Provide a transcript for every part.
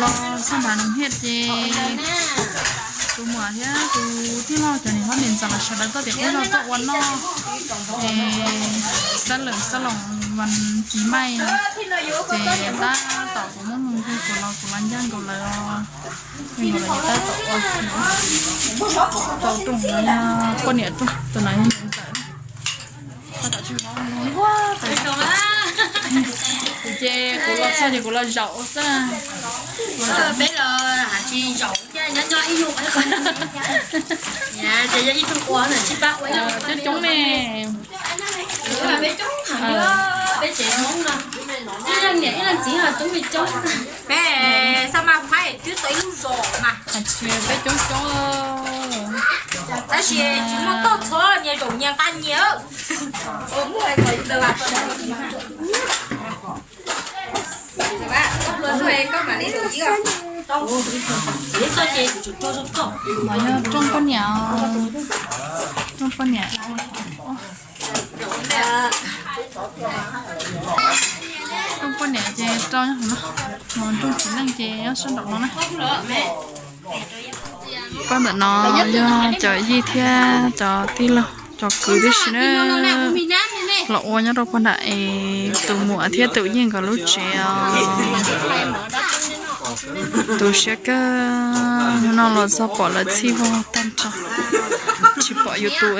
Los xab nphav nws hiaj ces tus muam thiab tus tij laug cov niam hlob niam ntxawm los sawv daws tuaj tim qub zos tuaj ua noj es xab lawm xab loos vas kis maij no. Ces tab tom kuv muab mus kuv los kuv los ncaj nkaus lawv, nkaus lawv tab tom ua rau rooj no, poj niam rooj tus no yog niam ntxawm. Ces kuv los txog ces kuv los zaum xwb. Peb los tsis zaum, nyob nyob ib nyuag, coob coob ne. Peb tsev Hmoob no, ib leeg niam ib leeg txiv coob li coob. Peb xab maj faib twb tau ib lub zos mas. Peb coob coob. Tab sis tsis muaj toj txhob nyias zaum nyias nqa nyias. Mas yog rooj poj niam, rooj poj niam. Rooj poj niam ces rau nyob hauv no, ho rooj txiv neej ces nyob sab nraum no na. Pab ntawm no yog cov yij thiab cov tij laug cov kwv tib si na, los ua nyob rau puag nram es tus muam thiab tus yij nkawd lub tsev os. Tu siab kawg, no los txog pom lawv txhij vog tag nrho, tsis pom yus tus.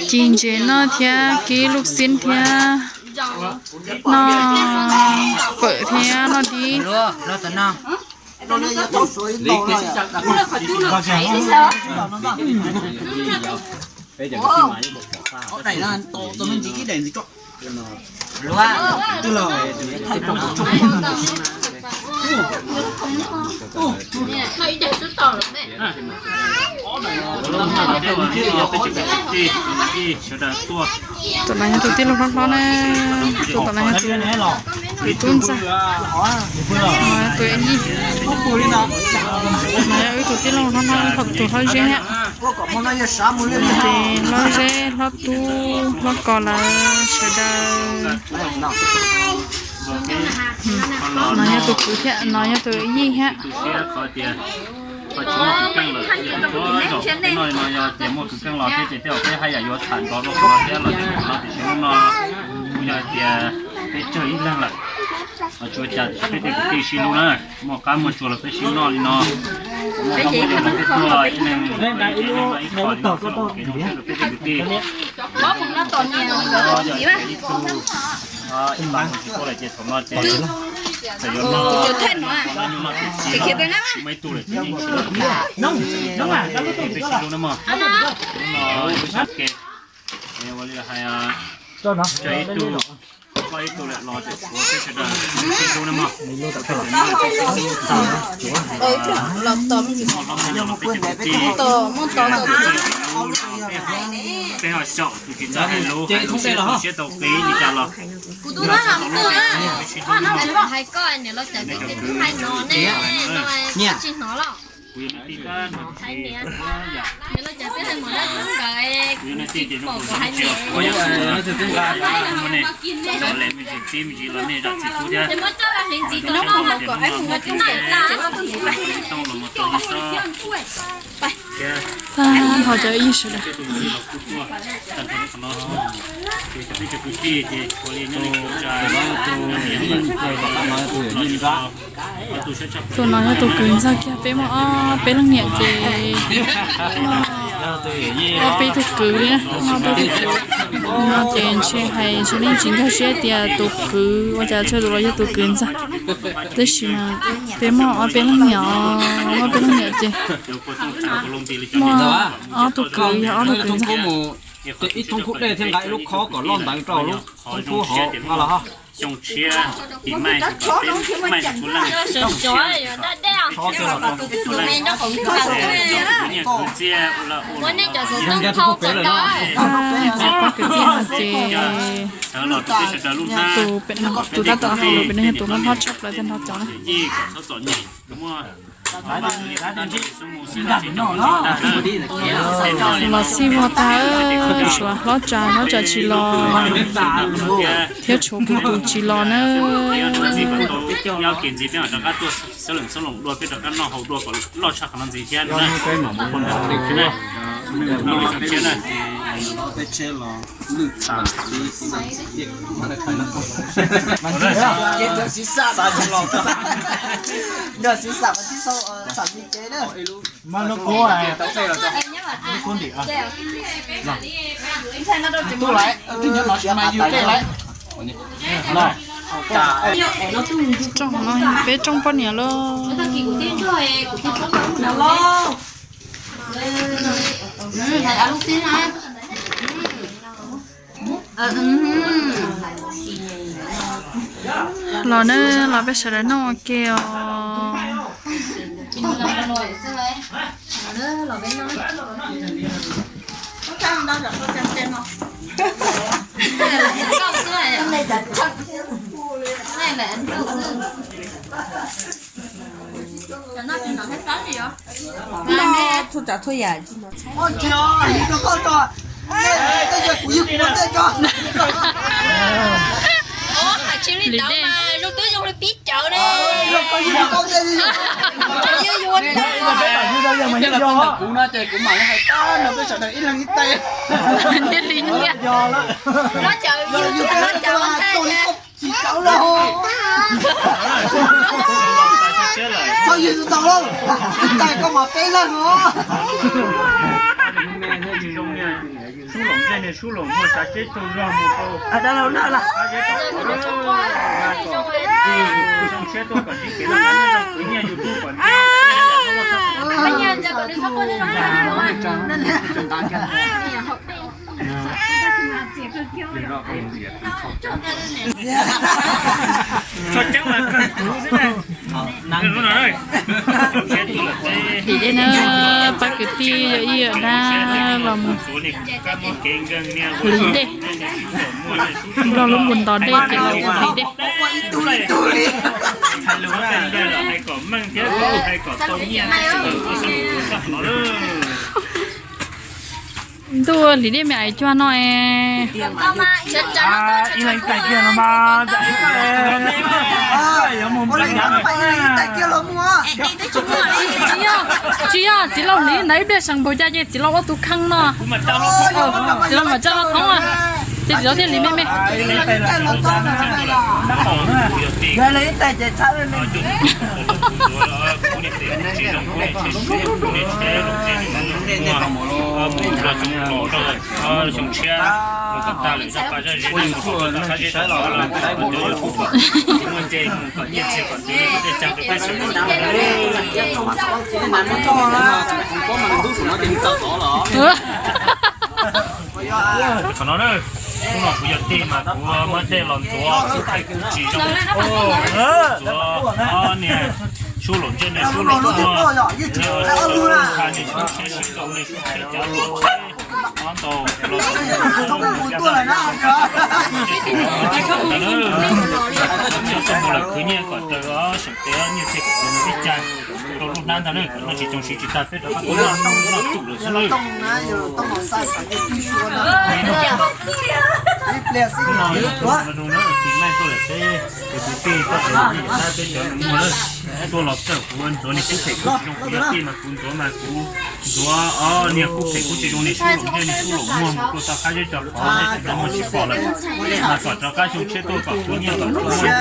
Ci ntses noj thiab kib lub xib thiab noj fawm thiab noj dib. Tus no yog tus tij laug hlob hlob na, tus tom no yog tus kwv tub ntxawg, tus yij, no yog wb tus tij laug hlob hlob, tus hlob zeb thiab. Ces hlob zeb hlob tub hlob kos lawv sawv daws. No yog tus kwv thiab no yog tus yij thiab. Qhov tsis muaj kwv tij lawm, yog tsis txhob zaum peb noj li no, yog tias muaj kwv tij los thiab ces tej zaum peb haj yam yuav tham ntxov dua qhov no thiab los ces no tiam sis hnub no kuj yog hais tias peb tsawg ib leeg lawm, tsuas cas peb tej kwv tij sib hlub na, muaj qab muaj tsua los peb sib noj li no. Muaj qab muaj tsua los peb tuaj ib leeg ib qho li no, peb tej kwv tij. Ib pab mus tsis tuaj lawm ces thaum no ces txawm yuav noj, noj nyuj noj twm txiv, tsis muaj ib tug lawm ces yeej tsis noj. Peb sib hlub na mog. Hnub no ib sab ke ua li hais, tsawg ib tug, koj ib tug lawm los ces tshuav peb sawv daws sib hlub na mog. Peb ho xyaum tus tsis txawj hais lus, hais lus siab tu siab tau qis li cas los. Kuv tus no los mus twg, peb sib hlub na mog. Kuv yog nws tij tab, kuv yog nws tij ces zoo kuv tsis ua yog kuv muaj nej, txom lem me ntsis txib me ntsis los nej zam txim pub thiab. Tau los mus tau no tso. Tag nrho cov yij sawv daws. Tus no yog tus kwv ntxawg kiag, peb muaj ob peb leej niam ces ob peb tug kwv li na, ob peb tug kwv no ces ntshe hais ntshe nej tsis nkag siab tias tus kwv ua cas tsawg tus los yog tus kwv ntxawg. Tab sis mas peb muaj ob peb leej niam, ob peb leej niam ces muaj ob tug kwv yog ob tug kwv ntxawg. Ib thoob khub dej thiab nqa ib lub khob kom loj ntawd rau lub thoob khub hauv no los ho. Xyoo tshiab tis maij, maij tsuav leej, ua kwv tij no ces tus tab tom hais lus pem no yog tus hlob hlob tshaj plaws tag nrho cov na. Los xij vog tag, tshuav hlob Tsa, hlob Tsa tsis los, thiab tshuav kuv tus tsis los na. Mas no kuv, kuv ntim, tu laiv, twb nyob no tsis mas yug tej laiv. Rooj no peb rooj poj niam lauj. Los na, los peb sawv daws noj ua ke os. Ua, hais tsis li ntawd mas zoo twb zoo li pib cawv ne. Yus yuav ntawd. Kuv no ces kuv mam li hais tag nrho peb sawv daws ib leeg ib teg. Nyiaj li nyiaj. Los cawv, los cawv ua ntej. Tsis tau lauj. Txhob yws tus tau lauj. Ib tais koj mas peb leeg os. Sub laus ntsej niag sub laus muag tsav tsheb tsaug zog mus rau. Dab laug na las. Zoo siab tuaj kom ntsib kev laj kab nyob zoo kwv nyiaj yus tub kom ntsib. Tim dej na, pab kwv tij yog ib yam dab los mus hliv dej. Nplog lub npus ntos dej ces los mus hliv dej. Ntuj, hliv dej me ais cuag no es. Ib leeg ib tais kiag no mas. Tsis yog, txiv laus hliv ntawd ib pliag seem npaum cas ces txiv laus ua tus kheej no. Txiv laus mam tsa los thoob, ces txiv laus thiaj hliv me me. Qhov no, hnub no kuv yog tij mas kuv muab dej los ntxuav, kuv tsis zoo ntxuav niag sub laum ntsej niag sub laum muag, niag sub tsheb sib ntaus niag sub tsheb cav luam tsheb, ob ntau los txoj mus lawm khwv nyiaj kom raws seem tes nyiaj txiag kom raws mus ib cag rau lub hnab ntag na. Noj tsis tsoo siv tsis tag peb rov qab tuaj noj txuj lawm xwb na. Hnub no yog tus no zoo na, tis maij tuaj lawm peb tus kwv tij pab teb peb cov muag na, tuaj los txawj kuv ntxuav niag kub phem kub tsis zoo, kuv yog tij mas kuv ntxuav mas kuv ntxuav niag kub phem kub tsis zoo, niag sub laum ntsej niag sub laum muag mus rau tau qab zeb tso qhov zeb tsis zoo muag tsis pom lawm. Mas kom rov qab xyoo tshiab tuaj kom kuv nyiaj kom kuv muag ces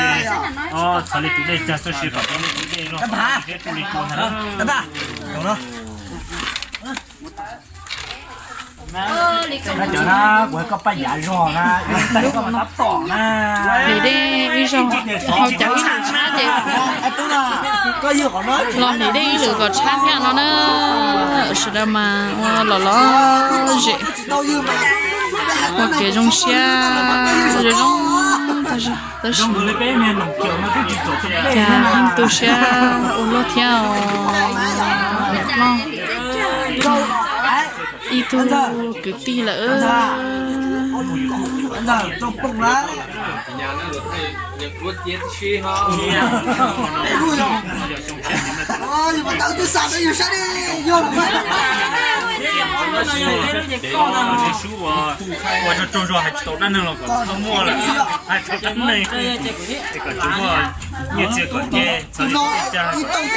txhais li tus dej cag txoj sia kom tus dej loj, dej tuaj li tua ntag. Cov na, kuv koj paj yav zog na, ib tais koj mas tab tom na. Hliv dej ib zaug, hau cawv ib lwm tshab ces los hliv dej ib lwm kom tshab thiab no na. Sawv daws mas ua lom lom zem, ua kev zoo siab zoo zoo. Tab sis cas yeej tu siab ua luaj thiab os. Ib tug kwv tij lawm. Yog mas tau twb xa rau yus saib li, yog los mas. Sub ua, ua rau tsaug zog hais tsis tau dab neeg los kom txhob muaj lawm, hais tau dab neeg es kom tsis muaj nyiaj txiag kom nce, txhawm li cas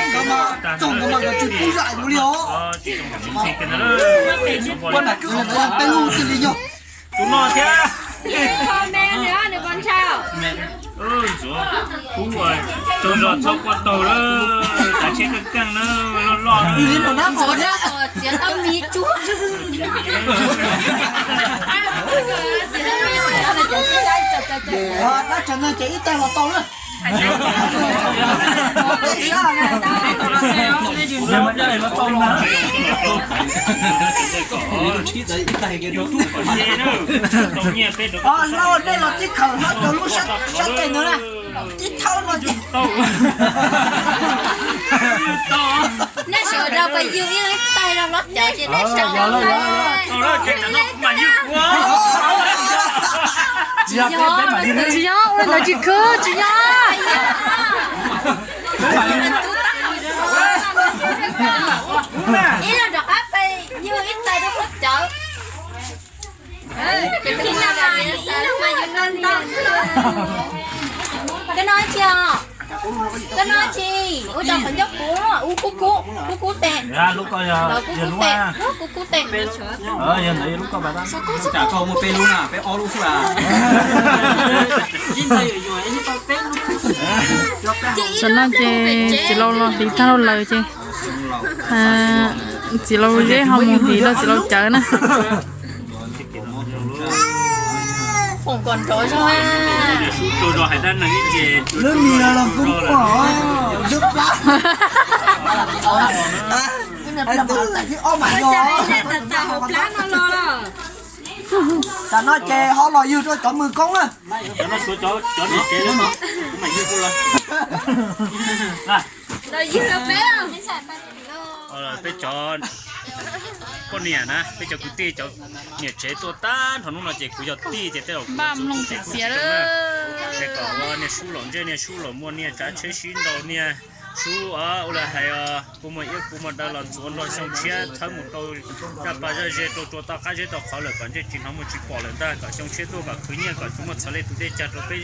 tsoom nkawd mas nkawd tsis pub zam yus li os. Tsis zoo tsis ntxhi kiag ntag. Ua nram kwj ha peb lub xws li yog tus no thiab. Ntxuav, kub ua tsaug zog txhob quaj taug lawm, kav tsij keej keej na, loj loj na. Ntxuav txiav tau miv tsuag. Dab tsi no ces ib tag los tau na. Ib tag los tau. Lauj, nej los tib khawm hlob rau lub sab tes ntawd na. Tib thaub no ces. Nej sawv daws pas yug ib tais rau hlob cawv ces nej sawv daws. Tsis yog, tsis yog, ua li ntawd tsis khwv, tsis yog. Ib leeg rov qab pas yug ib tais rau hlob cawv. Koj no tsis, koj no tsis ua rau qhov ncauj kuv, ua kub kub, kub kub tes, kub kub tes, kub kub tes. Tam no ces txiv laus los hliv tag lawm ces txiv laus zeb ho mus hliv rau txiv laus cawv na. Lub mis los kub quaj, lub plab. Tam no ces ho los yug rau cov mws koob na. Peb cov poj niam na, peb cov kwv tij cov niam tsev tuaj tag nrho hnub no ces kuv yog tij ces tej zaum kuv txiv txiv es kom ua niag sub laus ntsej niag sub laus muaj niag tsav tsheb sib nraus niag sub ua li hais kua muag iab kua muag daw los ntxuav nrog xyoo tshiab txhawb mus rau zaj pas zaj ze rau tsua toj qab zeb tau qhov lawm kom ntsej tsis hnov muag tsis pom lawm ntag kom xyoo tshiab tuaj kom khwv nyiaj kom tsis muaj txhawj li tus dej cag rau peb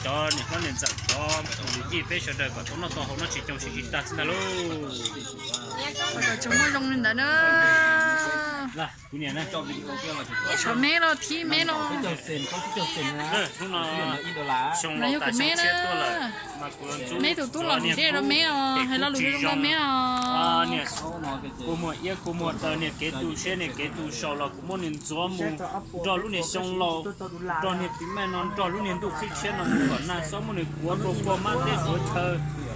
cov niam hlob niam ntxawm cov yij peb sawv daws kom tau noj tau haus noj tsis coo sib tsis tag xwb ntag lauj. Kom tsuas muaj zoo li ntawd na. Tshuav meb los thib meb los. Hnub no xyoo laus tas xyoo tshiab tuaj lawm mas kuv los ntxub meb tus tub los niag dej rau meb os, hais lo lus zoo rau meb os. Niag kua muag iab kua muag daw niag kev tu siab niag kev tu sau los kuv muab niag ntxuav mus nrog lub niag xyoo laus, nrog niag pis mej no nrog lub niag ntuj qhib tshiab no mus kom nag xob muab niag kuav rau kua mab teb suav chaw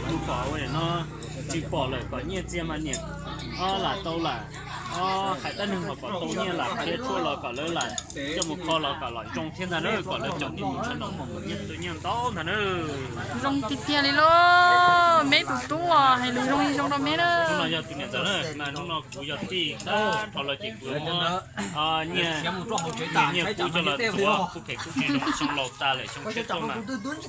mus kom ua no tsis pom lawm kom nyiaj txiag mas niam lam tau lam hais dab neeg los kom tau nyiaj lam qhia tshuaj los kom lawv lam coj mus kho los kom lam zoo thiab ntag na kom lawv cov nij mus tshaj no mus nyiaj ntau ntau ntag na. Zoo tiag tiag li lauj, meb tus tub hais lus zoo li zoo rau meb na. Hnub no yog tus niam ntxawm na mas hnub no kuv yog tij tag nrho lawm ces kuv muab nyiaj, nyiaj kub coj los ntxuav kuv phem kuv tsis zoo xyoo laus tas lawm xyoo tshiab tuaj mas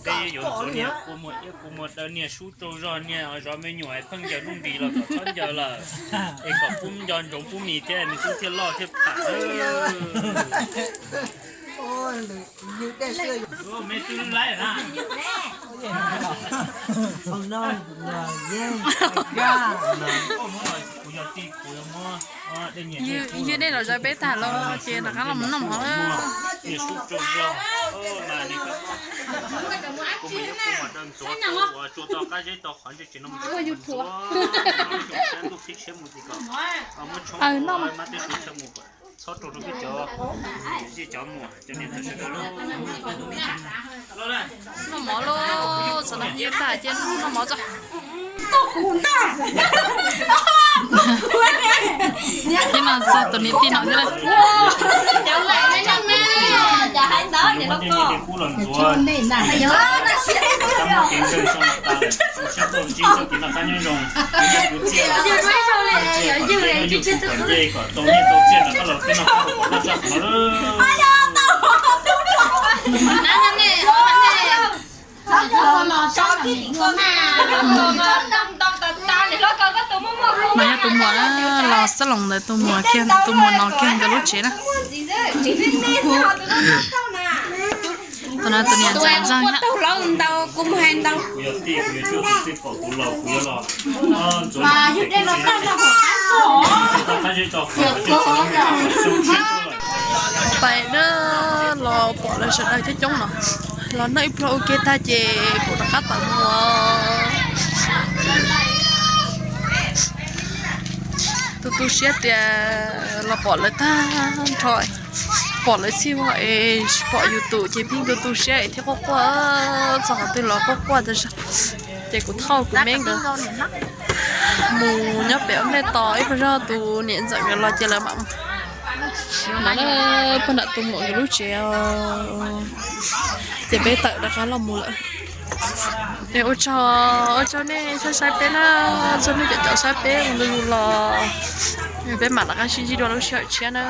peb yuav ntxuav niag kua muag iab kua muag daw niag sub tsaug zog niag zov me nyuam es pheej ncaws nuj nqis los kom txhob ncaws lawm es kom pub nco ntsoov pub mis thiab nws tub thiaj loj thiaj pham. Yog dej los zawv peb tag los ces rov qab los mus noj mov. Ntuj qhib tshiab mus tim kom muab tshoob muab mab teb suav chaw mus kom txhob rau rau peb cov, cov muam cov niam ntxawm sawv daws lauj. Noj mov lauj, txog no ib tag cia noj mov tso. Ces no txog tus niam tij no thiab lauj. Muab tej nyiaj tej kub los ntxuav, muab kev ntswg xyoo no tas lawm, xyoo tshiab tuaj ntsib txoj kev noj qab nyob zoo, kuv txiaj, kom nce kom tau nyiaj tau txiaj rov qab los peb noj qab haus kom noj tshaj qhov no. No yog tus muam na, los xab loos ntawd tus muam kiag, tus muam no kiag nkawd lub tsev na. Tus no tus niam ntxawm ntxawg na. Pais na, los pom lawv sawv daws coob coob no, los noj ib pluag ua ke tag ces kuv rov qab tawm mus. Tu tu siab tias los pom lawv tag nrho, pom lawv txhij vog es tsis pom yus tus ces pheej tu tu siab es thiab quaj quaj txog qhov twg los quaj quaj tas zog. Ces kuv thauj kuv me nkawd mus nyob pem ub ntej tos ib pliag zog tus niam ntxawm nkawd los ces lawv mam. No na, pog nram tus muam nkawd lub tsev os. Ces peb tawm rov qab los mus lawm. Es ua tsaug, ua tsaug nej saib saib peb na, tsaug nej cov cov saib peb ua ntu zus los. Peb mam rov qab sib ntsib dua lub sij hawm tshiab na.